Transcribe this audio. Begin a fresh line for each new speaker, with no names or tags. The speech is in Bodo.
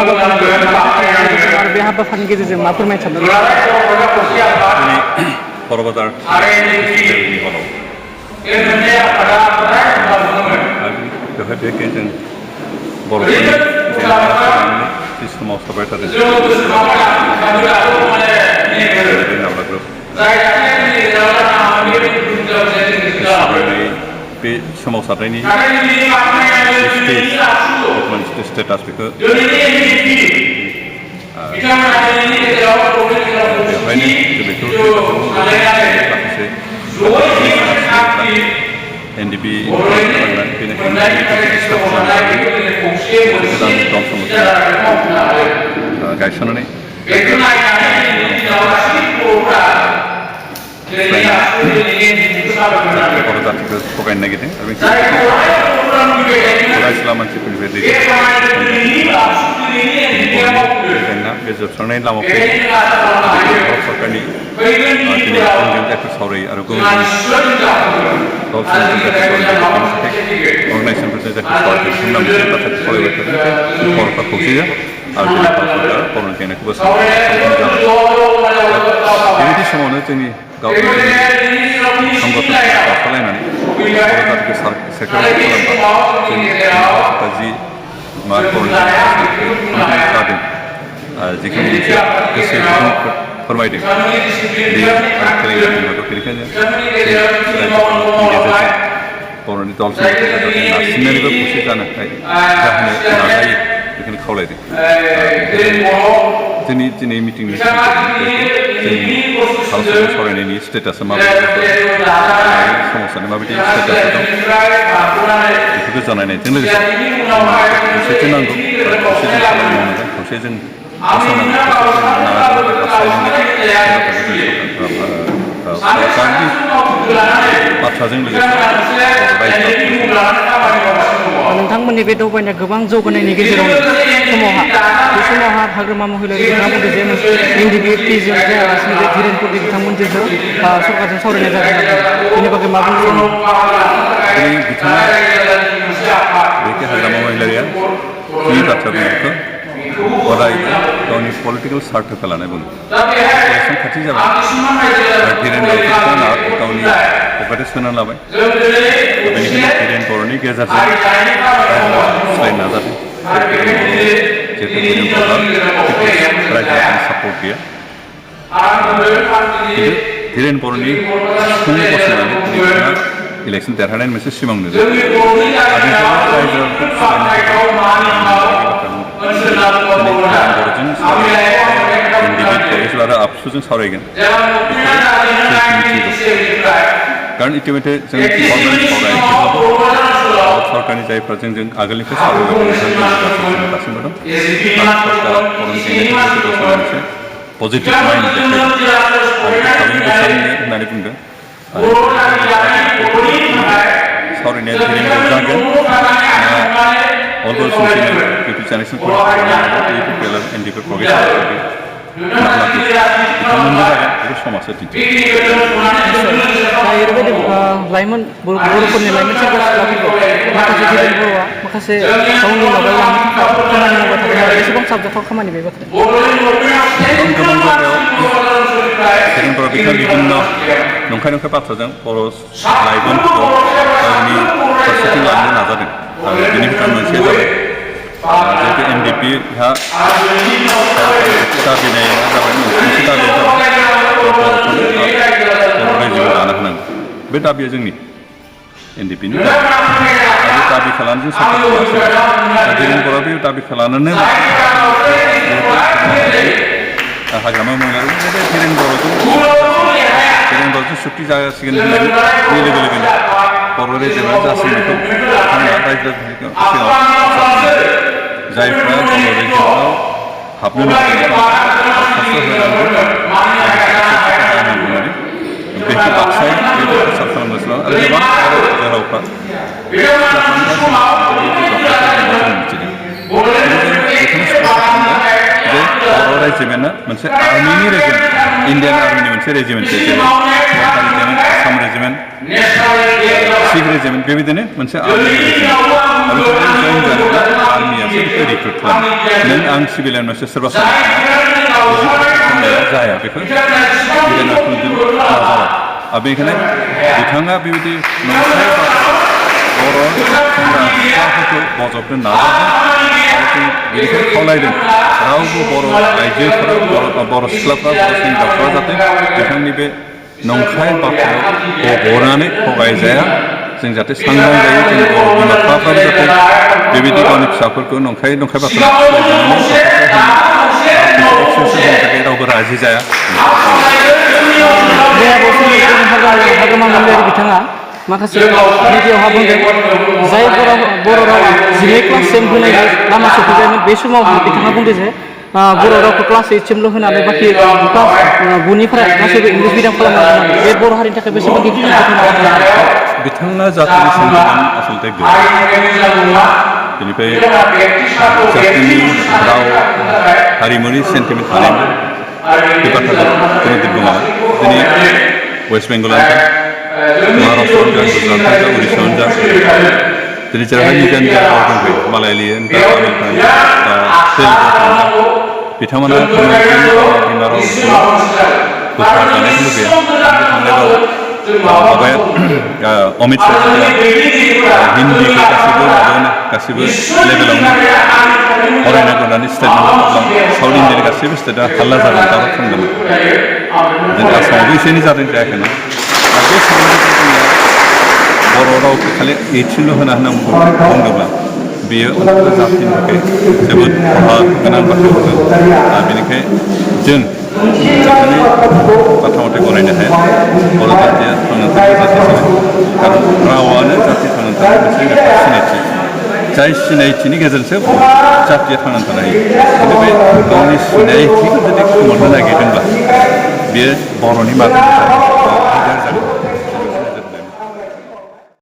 आरो बे हाबाफारिनि गेजेरजों मा फोरमायनो सानदों?
बर'बाजार बेवहाय बेखै जों बर'फोरनि जि सोमावसारबाय थादों बे सोमावसारनायनि स्टेटास बेखौ बेवहायनो बेखौ माखासे एनडिपि गायसननानै बर' जातिखौ थगायनो नागिरदों आरो मानसिफोरनिफ्राय जेंना बे जोबस्रांनायनि लामायाव फैदों भारत सरकारनि दिनै जायफोर सावरायो आरो गुबुन अर्गानाइजेसनफोरजों जायफोर सावरायदों बिथांमोना मोनसे बाथ्राखौ सावरायबाय थादों जे बर'फ्रा खौसेया आरो दिनै भारत सरकारा बर'नि जेंनाखौबो बेबायदि समावनो जोंनि गावनि संगठन गाखोलायनानै बर' जातिखौ सेक्रेटारि खालामबा जोंनि भारत सरकार जि मा जादों जिखिनि मोनसे गोसो फोरमायदों बेयो बेनिखायनो बर'नि दलजों नारसिननानैबो खौसे जाहोनो नाजायो बेखौनो खावलायदों जोंनि दिनै मिटिंनि जोंनि भारत सरकार सावरायनायनि स्टेटासा माबायदि सोमावसारनाय माबायदि स्टेटासा दं बेफोरखौ जानायनायजों लोगोसे खौसेथि नांगौ खौसेजों खामानि मावनांगोन खौसेजों सरकारनि बाथ्राजों लोगोसे
नोंथांमोननि बे दावबायनाया गोबां जौगानायनि गेजेराव समावहा हाग्रामा महिलारि बिथाङा बुंदों जे एनडिपिएफटिजों जायालासिनो बे धीरेनपुरनि बिथांमोनजोंसो सरकारजों सावरायनाय जागोन बेनि बागै मा बुंनो
बिथाङा बेखि हाग्रामा महिलारिया बे बाथ्रा बुंनायखौ अरायबो गावनि पलिटिकेल सार्थखौ लानाय बुङो इलेक्सन खाथि जाबाय धीरेन्द्रखौ गावनि पकेटाव सोनानै लाबाय बेनिखायनो धीरेन्द्र बर'नि गेजेरजों सोलायनो नाजादों जिहेतु रायजोनि सापर्ट गैया खिन्थु धीरेन्द्र बर'नि सिफुंनि गसंनानै बिथाङा इलेक्सन देरहानायनि मोनसे सिमां नुदों आरो आबसुजों सावरायगोन कारण इतिमध्य जों भारत सरकारनि जायफ्रा जोंजों आगोलनिफ्राय सावरायबाय दासिमबो दं मोनसे पजिटिभ माइन्ड होननानै बुंदों सावरायनाया धीरेन्द्र जागोन अलबो पिपल जेनेरेशन एनडिपि प्रग्रेस बिथांमोननो समाजआ
ओरैबायदि लाइमोन बर'फोरनि लाइमोन सेंग्रा सिख्लाफोरखौ माखासे धीरेन बर'आ माखासे गावनि माबायाव लानो थाखाय खामानि मावबाय थादों आरो एसेबां साबजाथाव खामानि बे बाथ्राया
गोबां जायगायाव धीरेन बर' बिथाङा बिभिन्न नंखाय बाथ्राजों बर' लाइमोनफोरखौ गावनि फारसेथिं लानो नाजादों आरो बेनि भितराव मोनसे जाबाय जिहेतु एनडिपिहा दाबिनाया जाबाय मोनसे दाबिया जाबाय बर'फोरनो बर' रायजोखौ दानो होनांगौ बे दाबिया जोंनि एनडिपिनि दाबि खालामनानै धीरेन बर'आ बे दाबि खालामनानै हाग्रामा महिलारि धीरेन बर'जों सुक्ति जासिगोन होननायनि लोगो लोगोनो बर' रायजोआ जासिगोन बेखौ बिथांमोना रायजो सिगाङाव जायफ्रा बर' रायजोआव हाबनो होनांगौ बेखौ बाक्साय प्रसार खालामगासिनो आरो गोबां जोहोलावफ्रा जे बर' रेजिमेन्टआ मोनसे आर्मिनि रेजिमेन्ट इन्डियान आर्मिनि मोनसे regiment Assam regiment Sikh regiment बेबायदिनो मोनसे आर्मि रेजिमेन्ट आरो जइन जानोब्ला आर्मिया बेखौ रिक्रुट खालामो नों आं सिभिलियान मानसि सोरबा खालामनाया जाया बेखौ सिभिलियान मानसिजों नाजाबाय आरो बेनिखायनो बिथाङा बेबायदि नंखाय बर' सेंग्रा सिख्लाफोरखौ बजबनो नाजादों बेनिखायनो खावलायदों रावबो बर' आइजोफोरा बर' सिख्लाफ्रा बर' सेंग्राफ्रा जाहाथे बिथांनि बे नंखाय बाथ्रायाव गब'नानै थगायजाया जों जाहाथे सांग्रां जायो जोंनि बर' बिमा बिफाफ्राबो जाहाथे बेबायदि गावनि फिसाफोरखौ नंखाय बाथ्रा थाखाय रावबो राजि जाया
हाग्रामा महिलारि बिथाङा माखासे भिडिअ'हा बुंदों जाय बर' रावा 12 क्लाससिम होनायनि लामा सफैबायमोन बे समाव बिथाङा बुंदों जे बर' रावखौ क्लास 8सिमल' होनानै बाखि क्लास 9निफ्राय गासैबो इंलिस मिडियाम खालामनांगोन बे बर' हारिनि थाखाय बेसेबां गिदिर
बिथांना जातिनि सेन्टिमेन्ट आसलथे गैया बेनिफ्राय जातिनि राव हारिमुनि सेन्टिमेन्ट थानायमोन बे बाथ्राखौ जोङो दिबुङा दिनै वेस्ट बेंगलानो जा महाराष्ट्रआनो जा गुजरातआनो जा उरिष्यानो जा दिनै जेरावहाय निजा निजा राव दंखायो मालायालियान जा तामिलफ्रानो जा तेलुगुफ्रानो जा बिथांमोना बिमा राव बोखार जानायखौ लुबैया थांनाय माबाया अमित शाहया हिन्दीखौ गासिबो लेभेलावनो फरायनांगौ होननानै स्टेटमेन्ट होब्ला साउथ इन्डियानि गासैबो स्टेटआ हाल्ला जागोन दावराव खालामगोन जों आसामावबो एसे एनै जादों जायाखै ना बे साननायखौ जोङो बर' रावखौ खालि 8सिमल' होना बुङोब्ला बेयो जातिनि थाखाय जोबोद खहा गोनां बाथ्रा बुंदों आरो बेनिखायनो जों बिथांनि बाथ्रा मथे गनायनो हाया बर' जातिया थांनानै थानाय जाति हिसाबै खारन रावानो जाति थांनानै थानाय मोनसे सिनायथि जाय सिनायथिनि गेजेरजों जातिया थांनानै थानो हायो खिन्थु बे गावनि सिनायथिखौ जुदि खोमोरनो नागिरदोंब्ला बेयो बर'नि माथो